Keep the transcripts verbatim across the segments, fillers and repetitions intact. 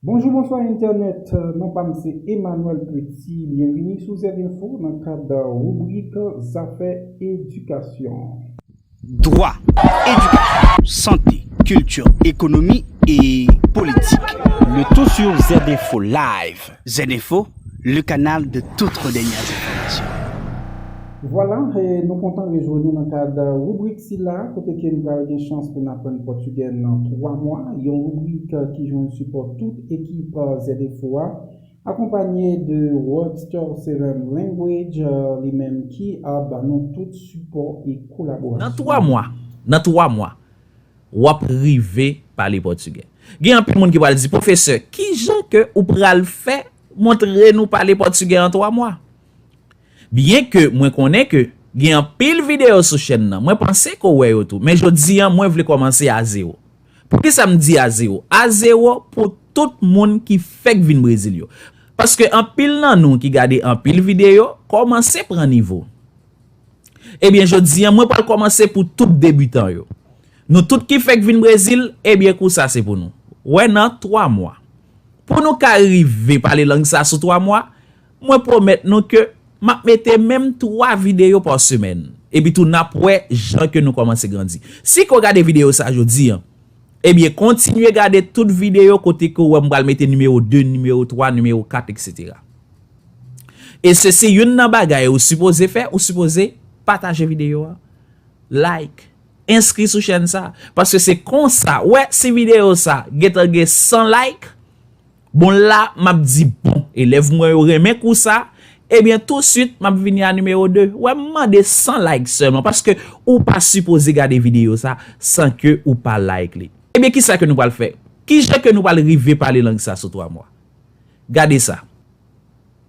Bonjou, bonswa entènèt. Non pa m se Emmanuel Petit. Byenvini sou Z Info nan kad ribrik Zafè Edikasyon. Dwa, edikasyon, sante, kilti, ekonomi e politik. Le tout sur Z Info Live. Z Info, le canal de toutes vos dernières informations. Vwala, e nou kontan rejwenn nou nan kad ribrik sila, kote ke n pral gen chans pou n aprann pòtigè nan twa mwa, yon ribrik ki jwenn sipò tout ekip Z Info a, akonpanye de World Star Seven Language, li menm ki ap ban nou tout sipò e kolaborasyon. Nan twa mwa, nan twa mwa, w ap rive pale pòtigè. Gen anpil moun ki pral di, pwofesè, kijan ke ou pral fè montre nou pale pòtigè an twa mwa? Byen ke mwen konnen ke gen anpil videyo sou chèn nan, mwen panse ke w wè yo tou, men jodi an mwen vle kòmanse a zewo. Poukisa m di a zewo? A zewo pou tout moun ki fèk vin Brezil yo. Paske anpil nan nou ki gade anpil videyo kòmanse pran nivo. Ebyen jodi an mwen pral kòmanse pou tout debitan yo. Nou tout ki fèk vin Brezil, ebyen kou sa se pou nou. Wè nan twa mwa. Pou nou ka rive pale lang sa sou twa mwa, mwen pwomèt nou ke m ap mete menm twa videyo pa semèn. Epi tou n ap wè jan ke nou kòmanse grandi. Si ke w gade videyo sa jodi an, ebyen kontinye gade tout videyo kote ke w wè m pral mete nimewo de, nimewo twa, nimewo kat, etsetera. E se si youn nan bagay ou sipoze fè, ou sipoze pataje videyo a, like, enskri sou chèn sa. Paske se konsa, wè si videyo sa gentan gen san like, bon la m ap di bon, elèv mwen yo renmen kou sa, ebyen touswit m ap vini a nimewo de. Wè m mande san like sèlman, paske ou pa sipoze gade videyo sa san ke ou pa like li. Ebyen kisa ke nou pral fè? Kijan ke nou pral rive pale lang sa sou twa mwa? Gade sa.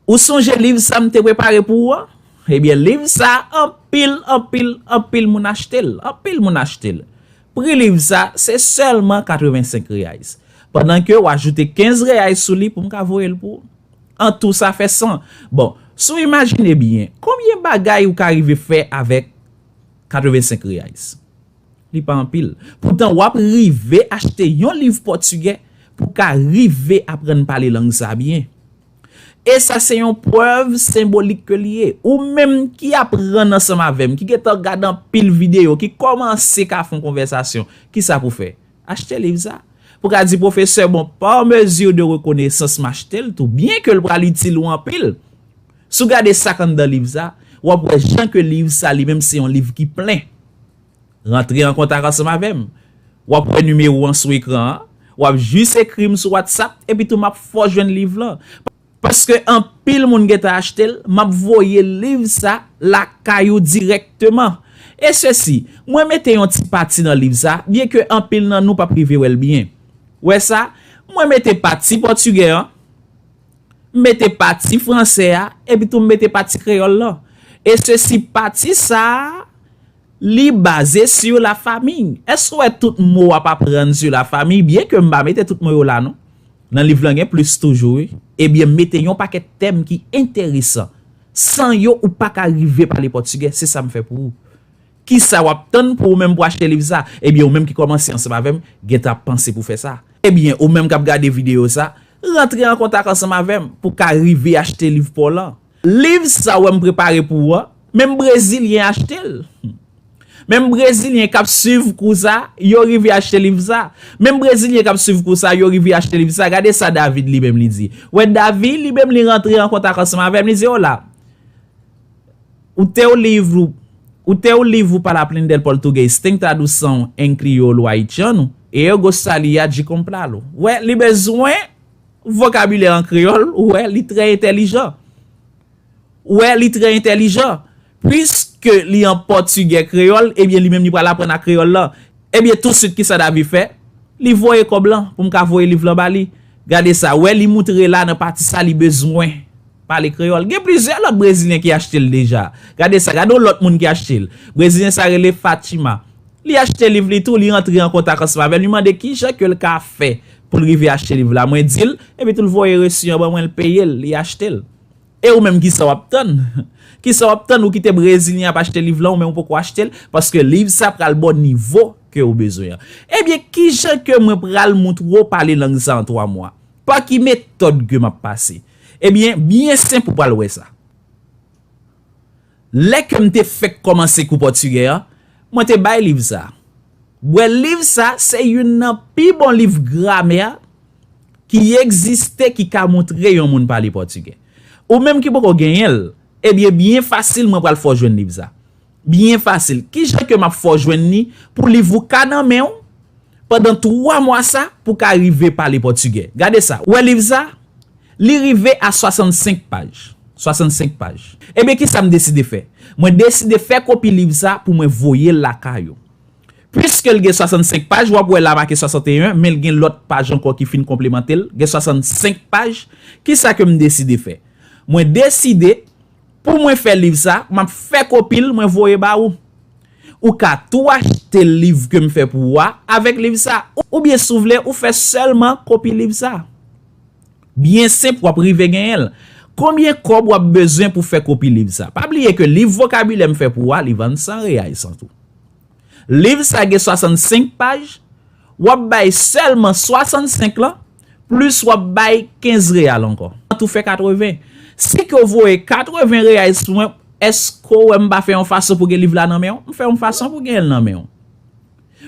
Ou sonje liv sa m te prepare pou ou an? Ebyen liv sa anpil, anpil, anpil moun achte l. Anpil moun achte l. Pri liv sa se sèlman katrevensenk reais. Pandan ke w ajoute kenz reais sou li pou m ka voye l pou ou. An tou sa fè san. Bon, si w imajine byen, konbyen bagay ou ka rive fè avèk katrevensenk reais? Li pa anpil. Poutan w ap rive achte yon liv pòtigè pou w ka rive aprann pale lang sa byen. E sa se yon prèv senbolik ke li ye. Ou menm ki aprann ansanm avè m, ki gentan gade anpil videyo, ki kòmanse ka fè yon konvèsasyon, kisa pou w fè? Achte liv sa. Pou w ka di pwofesè, bon, pa mezi de rekonesans m achte l tou, byen ke l pral itil ou anpil. Si w gade sa k anndan liv sa, w ap wè jan ke liv sa li menm se yon liv ki plen. Rantre an kontak ansanm avè m. W ap wè nimewo an sou ekran an. W ap jis ekri m sou WhatsApp epi tou m ap fè w jwenn liv lan. Paske anpil moun gentan achte l, m ap voye liv sa lakay ou dirèkteman. E sesi, mwen mete yon ti pati nan liv sa, byen ke anpil nan nou p ap rive wè l byen. Wè sa, mwen mete pati pòtigè an, m mete pati fransè a, epi tou m mete pati kreyòl lan. E sesi pati sa a, li baze sur la famille. Èske w wè tout mo w ap aprann sur la famille, byen ke m pa mete tout mo yo la non. Nan liv lan gen plis toujou wi. Ebyen mete yon pakèt tèm ki enteresan. San yo ou pa ka rive pale pòtigè, se sa m fè pou ou. Kisa w ap tann pou ou menm pou achte liv sa? Ebyen ou menm ki kòmanse ansanm avè m, gentan ap panse pou fè sa. Ebyen ou menm k ap gade videyo sa, rantre an kontak ansanm avè m pou ka rive achte liv pa w lan. Liv sa w wè m prepare pou ou an, menm brezilyen achte l. Menm brezilyen k ap swiv kou sa, yo rive achte liv sa. Menm brezilyen k ap swiv kou sa, yo rive achte liv sa. Gade sa David li menm li di. Wè David li menm li rantre an kontak ansanm avè m, li di, "Hola, o teu livro, o teu livro para aprender português tem tradução em crioulo haitiano e eu gostaria de comprá-lo." Wè, li bezwen vokabilè an kreyòl, wè, li trè entèlijan. Wè, li trè entèlijan. Piske li an pòtigè kreyòl, ebyen li menm li pral aprann ak kreyòl lan. Ebyen touswit kisa David fè? Li voye kòb lan pou m ka voye liv lan ba li. Gade sa, wè li moutre la nan pati sa li bezwen pale kreyòl. Gen plizyè lòt brezilyen ki achte l deja. Gade sa, gade yon lòt moun ki achte l. Brezilyen sa rele Fatima. Li achte liv li tou, li rantre an kontak ansanm avè l, li mande kijan ke l ka fè pou l rive achte liv la. Mwen di l, epi tou l voye resi an ban mwen, l peye l, li achte l. E ou menm kisa w ap tann? Kisa w ap tann? Ou kite brezilyen ap achte liv lan, ou menm ou poko achte l, paske liv sa pral ba w nivo ke ou bezwen an. Ebyen, kijan ke mwen pral moutre w pale lang sa an twa mwa? Pa ki metòd ke m ap pase? Ebyen, byen senp ou pral wè sa. Lè ke m te fèk kòmanse kou pòtigè a, mwen te bay liv sa. Bwè liv sa, se youn nan pi bon liv gramè ki egziste ki ka montre yon moun pale pòtigè. Ou menm ki poko genyen l, ebyen, byen fasil mwen pral fè w jwenn liv sa. Byen fasil. Kijan ke m ap fè w jwenn li pou liv ou ka nan men w pandan twa mwa sa pou ka rive pale pòtigè? Gade sa. Ou wè liv sa? Li rive a swasannsenk paj. Swasannsenk paj. Ebyen, kisa m deside fè? Mwen deside fè kopi liv sa pou mwen voye l lakay ou. Piske l gen swasannsenk paj, w ap wè la make swasanteyen, men l gen lòt paj ankò ki fin konplemante l, gen swasannsenk paj. Kisa ke m deside fè? Mwen deside pou mwen fè liv sa, m ap fè kopi l, mwen voye ba ou. Ou ka tou achte liv ke m fè pou ou a avèk liv sa. Ou, oubyen si w vle, ou fè sèlman kopi liv sa. Byen senp, w ap rive genyen l. Konbyen kòb w ap bezwen pou fè kopi liv sa? Pa bliye ke liv vokabilè m fè pou ou a, li vann san reyay san tou. Liv sa gen swasannsenk paj, w ap bay sèlman swasannsenk lan, plis w ap bay kenz reyal ankò. An tou fè katreven. Si ke w voye katreven reyay sou mwen, èske w wè m pa fè yon fason pou gen liv la nan men w? M fè yon fason pou gen l nan men w.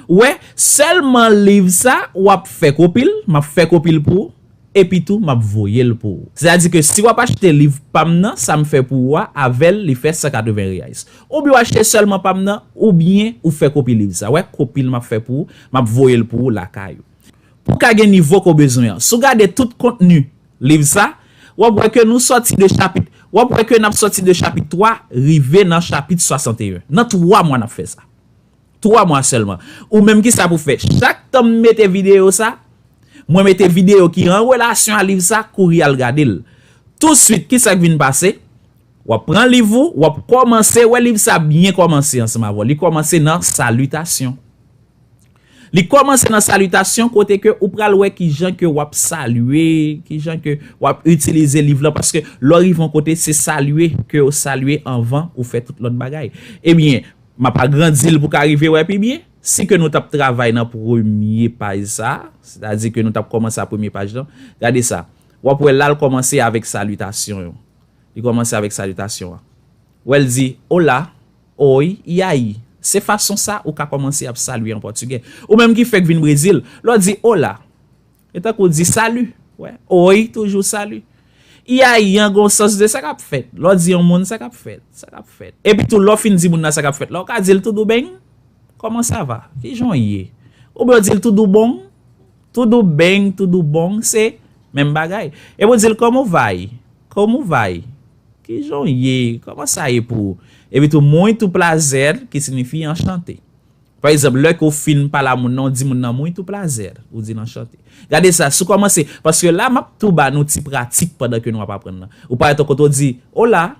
Ou wè, sèlman liv sa, w ap fè kopi l, m ap fè kopi l pou ou, epi tou, m ap voye l pou ou. Sètadi ke si w ap achte liv pa m nan, sa m fè pou ou a, avè l, li fè san katreven reyay. Oubyen w achte sèlman pa m nan, oubyen ou fè kopi liv sa. Wè, kopi l m ap fè pou ou, m ap voye l pou ou lakay ou. Pou w ka gen nivo ke w bezwen an. Si w gade tout kontni liv sa, w ap wè ke nou sòti de chapit, w ap wè ke n ap sòti de chapit twa, rive nan chapit swasanteyen. Nan twa mwa n ap fè sa. Twa mwa sèlman. Ou menm kisa pou fè? Chak tan m mete videyo sa, mwen mete videyo ki an relasyon a liv sa, kouri al gade l. Touswit, kisa k vin pase? W ap pran liv ou, w ap kòmanse, wè liv sa byen kòmanse ansanm avè w. Li kòmanse nan salitasyon. Li kòmanse nan salitasyon kote ke ou pral wè kijan ke w ap salye, kijan ke w ap itilize liv lan, paske lè w rive yon kote, se salye ke w salye anvan ou fè tout lòt bagay. Ebyen, m ap agrandi l pou ka rive wè pi byen. Si ke nou t ap travay nan premye paj sa, sètadi ke nou t ap kòmanse a premye paj lan, gade sa. W ap wè la l kòmanse avèk salitasyon yo. Li kòmanse avèk salitasyon an. Wè l di, "Hola, oi, e aí." Se fason sa ou ka kòmanse ap salye an pòtigè. Ou menm ki fèk vin Brezil, lè w di, "Hola." E tankou w di, "Salut." Wè, oi, toujou salut. E aí an gon sans de sa k ap fèt. Lè w di yon moun sa k ap fèt, sa k ap fèt. Epi tou, lè w fin di moun nan sa k ap fèt la, ou ka di l, "Tudo bem? Como ça vai? Kijan w ye?" Oubyen w di l, "Tudo bom?" Tudo bem, tudo bom, se menm bagay. Epi w di l, "Como vai? Como vai? Kijan w ye? Kòman sa ye pou ou?" Epi tou, "Muito prazer," ki siyifi anchante. Pa egzanp, lè ke w fin pale a moun nan, w di moun nan, "Muito prazer," ou di l anchante. Gade sa, si w kòmanse, paske la, m ap tou ba nou ti pratik pandan ke nou ap aprann nan. Ou parèt yon kote, w di, "Hola,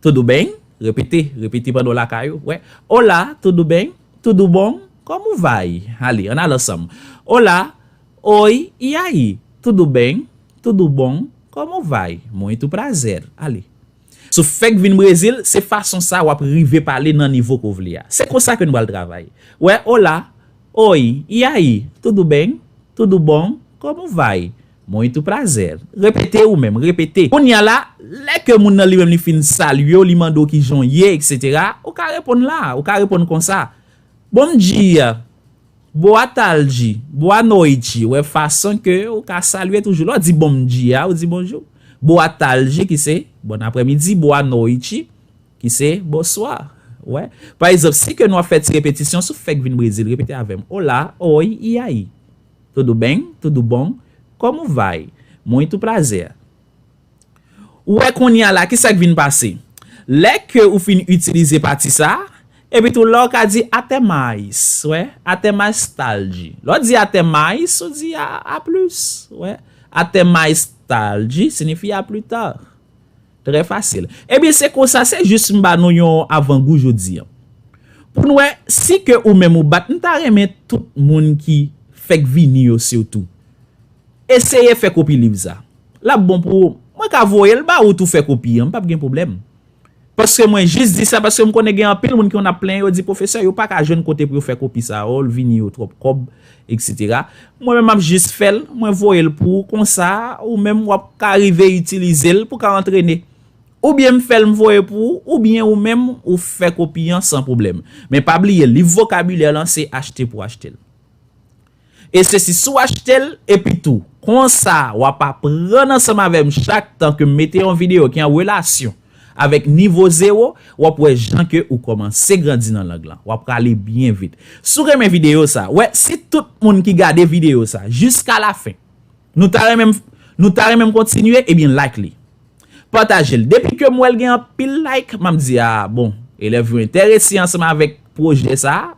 tudo bem?" Repete, repete pandan w lakay ou. Wè. "Hola, tudo bem? Tudo bom? Como vai?" Ale, ann al ansanm. "Hola, oi, e aí? Tudo bem? Tudo bom? Como vai? Muito prazer." Ale. Si w fèk vin Brezil, se fason sa w ap rive pale nan nivo ke w vle a. Se konsa ke nou pral travay. Wè, "Hola, oi, e aí? Tudo bem? Tudo bom? Como vai? Muito prazer." Repete ou menm, repete. Kounye a la, lè ke moun nan li menm li fin salye w, li mande w kijan w ye, etsetera, ou ka reponn la, ou ka reponn konsa, "Bom dia, boa tarde, boa noite." Wè fason ke ou ka salye toujou. Lè w di "bom dia", ou di bonjou. "Boa tarde," ki se bon aprèmidi, "boa noite," ki se bonswa. Wè. Pa egzanp, si ke nou ap fè ti repetisyon, si w fèk vin Brezil, repete avè m. "Hola, oi, e aí? Tudo bem? Tudo bom? Como vai? Muito prazer." Ou wè kounye a la, kisa k vin pase? Lè ke ou fin itilize pati sa, epi tou la w ka di "até mais," wè, "até mais tarde." Lè w di "até mais," ou di a, a plis, wè. "Até mais tarde" siyifi a pli ta. Trè fasil. Ebyen, se konsa, se jis m ba nou yon avangou jodi a. Pou n wè, si ke ou menm ou bat, m ta renmen tout moun ki fèk vini yo sitou eseye fè kopi liv sa. L ap bon pou ou. Mwen ka voye l ba ou tou fè kopi an, m p ap gen pwoblèm. Paske mwen jis di sa, paske m konnen gen anpil moun ki konn ap plenyen, yo di, "Pwofesè, yo pa ka jwenn kote pou yo fè kopi sa yo, l vini yo twòp kòb, etsetera. Mwen menm m ap jis fè l, mwen voye l pou ou, konsa ou menm w ap ka rive itilize l pou ka antrene. Oubyen m fè l m voye pou ou, oubyen ou menm ou fè kopi an san pwoblèm. Men pa bliye, liv vokabilè lan se achte pou achte l. E se si si w achte l, epi tou, konsa w ap aprann ansanm avè m chak tan ke m mete yon videyo ki an relasyon avèk nivo zewo, w ap wè jan ke ou kòmanse grandi nan lang lan. W ap prale byen vit. Si w renmen videyo sa, wè, si tout moun ki gade videyo sa jiska lafen, nou ta renmen m, nou ta renmen m kontinye, ebyen like li. Pataje l. Depi ke m wè l gen anpil like, m ap di, a, bon, elèv yo enterese ansanm avèk pwojè sa a,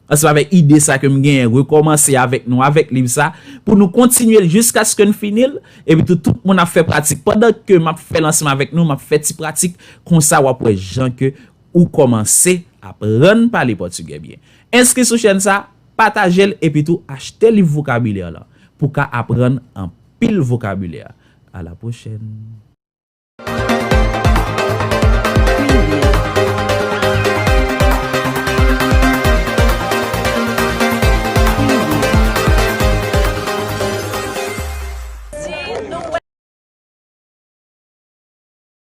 ansanm avèk ide sa ke m genyen, rekòmanse avèk nou, avèk liv sa, pou nou kontinye l jiskaske n fini l, epi tou, tout moun ap fè pratik. Pandan ke m ap fè l ansanm avèk nou, m ap fè ti pratik, konsa w ap wè jan ke ou kòmanse aprann pale pòtigè byen. Enskri sou chèn sa, pataje l, epi tou achte liv vokabilè lan, pou ka aprann anpil vokabilè. A la pwochèn.